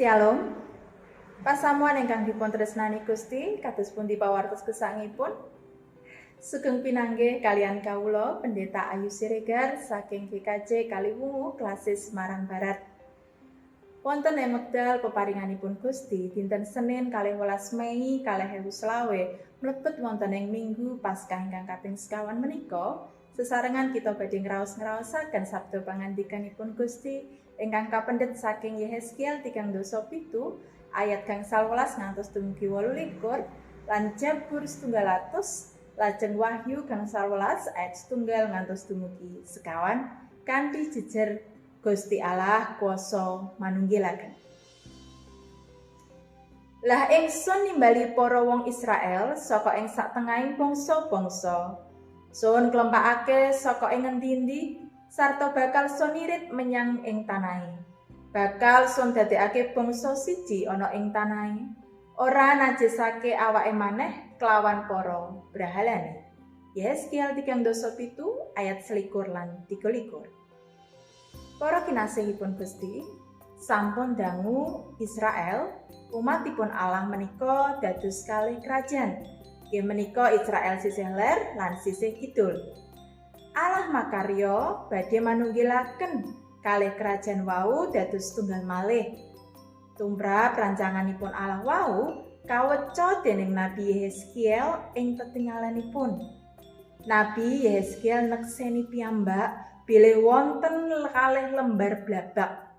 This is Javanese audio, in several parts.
Shalom. Pasamuan ingkang dipun tresnani Gusti, kados pundi pawartos gesangipun? Sugeng pinanggih kalian kawula Pendeta Ayu Siregar saking GKJ Kaliwungu, Klasis Semarang Barat. Wonten ing wekdal peparinganipun Gusti dinten Senin 12 Mei 2025 mlebet wonten ing Minggu Paskah ingkang kaping sekawan menika, sesarengan kita badhe ngraos-ngraosaken sabda pangandikanipun Gusti ingkang kapendhet saking Yehezkiel 37 ayat 18 ngantos dumugi 28 lan Jabur 100 lajeng Wahyu 18 ayat 1 ngantos dumugi 9 kanthi jejer Gusti Allah kuwasa manunggilaken. Lah ingsun nimbali para wong Israel saka ing satengahing bangsa-bangsa. Sun klempakake saka ing ngendi-endi sarta bakal sun irit menyang ing tanahe. Bakal sun dadekake bangsa siji ana ing tanahe. Ora najisake awake maneh kelawan para brahalane. Yehezkiel 37 ayat 21 lan 23. Para kinasihipun Gusti, sampun dangu Israel umatipun Allah menika dados kalih kerajaan. Inggih menika Israel sisih ler lan sisih kidul. Allah makarya badhe manunggilaken kalih kerajaan wau dados tunggal malih. Tumrap rancanganipun Allah wau kaweca dening Nabi Yehezkiel ing tetinggalanipun. Nabi Yehezkiel nekseni piyambak bilih wonten kalih lembar blabak.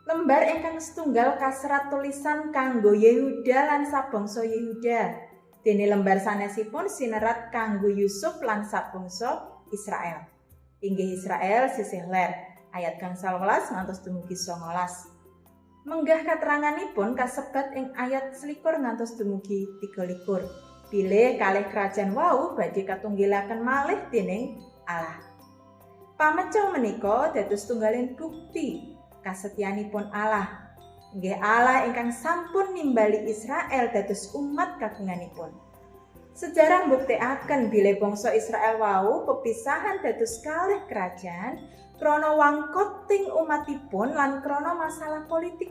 Lembar ingkang setunggal kaserat tulisan kanggo Yehuda lan sabangsa Yehuda. Dene lembar sanesipun sinerat kanggo Yusuf lan sabangsa Israel. Inggih Israel sisih ler ayat 18 ngantos dumugi 19. Menggah kateranganipun kasebat ing ayat 21 ngantos dumugi 23. Bilih kalih kerajaan wau badhe katunggilaken malih dening Allah. Pameco menika dados tunggaling bukti kasetyanipun Allah. Inggih Allah ingkang sampun nimbali Israel dados umat kagunganipun. Sejarah mbuktekaken bilih bangsa Israel wau pepisahan dados kalih kerajaan krana wangkoting umatipun lan krana masalah politik.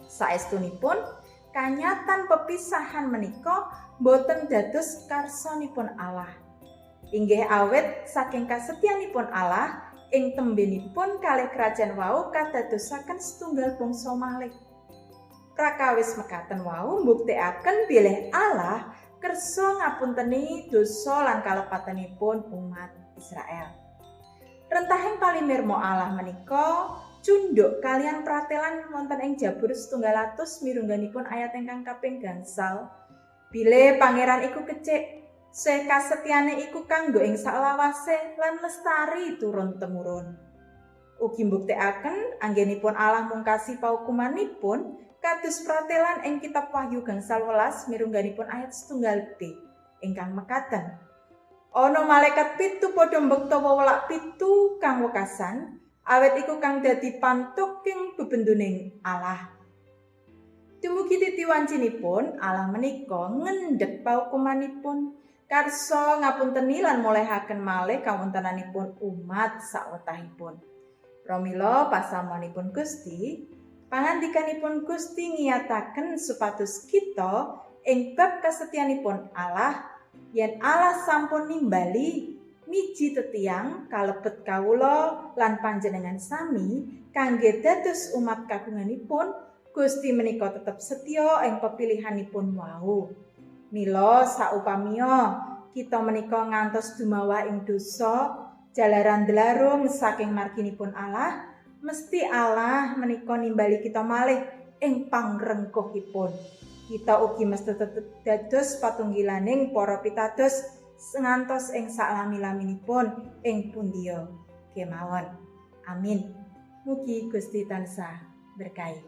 Saestunipun, kanyatan pepisahan menika boten dados karsanipun Allah. Inggih awit saking kasetyanipun Allah ing tembenipun kalih kerajaan wau kadadosaken setunggal bangsa malih. Prakawis mekaten wau mbuktekaken bilih Allah kersa ngapunteni dosa lan kalepatanipun umat Israel. Rentahing palimirmo Allah menika cunduk kalian pratelan wonten ing Jabur 100 mirungganipun ayat ingkang kaping gangsal. Bilih pangeran iku kecik, sih kasetyane iku kanggo ing saklawase lan lestari turun temurun. Ugi mbuktekaken anggenipun Allah mungkasi paukumanipun kados pratelan ing kitab Wahyu 18 mirungganipun ayat 1 B ingkang mekaten. Ana malaikat 7 padha mbekta wewelak 7 kang wekasan, awit iku kang dadi pantuking bebenduning Allah. Dumugi titi wancinipun Allah menika ngendhek paukumanipun karsa ngapunteni lan molehaken malih kawontenanipun umat sawetahipun. Pramila pasamuanipun Gusti, pangandikanipun Gusti ngiyataken supados kita ing bab kasetyanipun Allah, yen Allah sampun nimbali miji tetiang kalebet kawula lan panjenengan sami kangge dados umat kagunganipun, Gusti menika tetep setya ing pepilihanipun wau. Mila saupamiya kita menika ngantos dumawah ing dosa jalaran dlarung saking marginipun Allah, mesti Allah menika nimbali kita malih ing pangrengkuhipun. Kita ugi mesti tetep dados patunggilaning para pitados ngantos ing saklami-laminipun ing pundiya kemawon. Amin. Mugi Gusti tansah berkahi.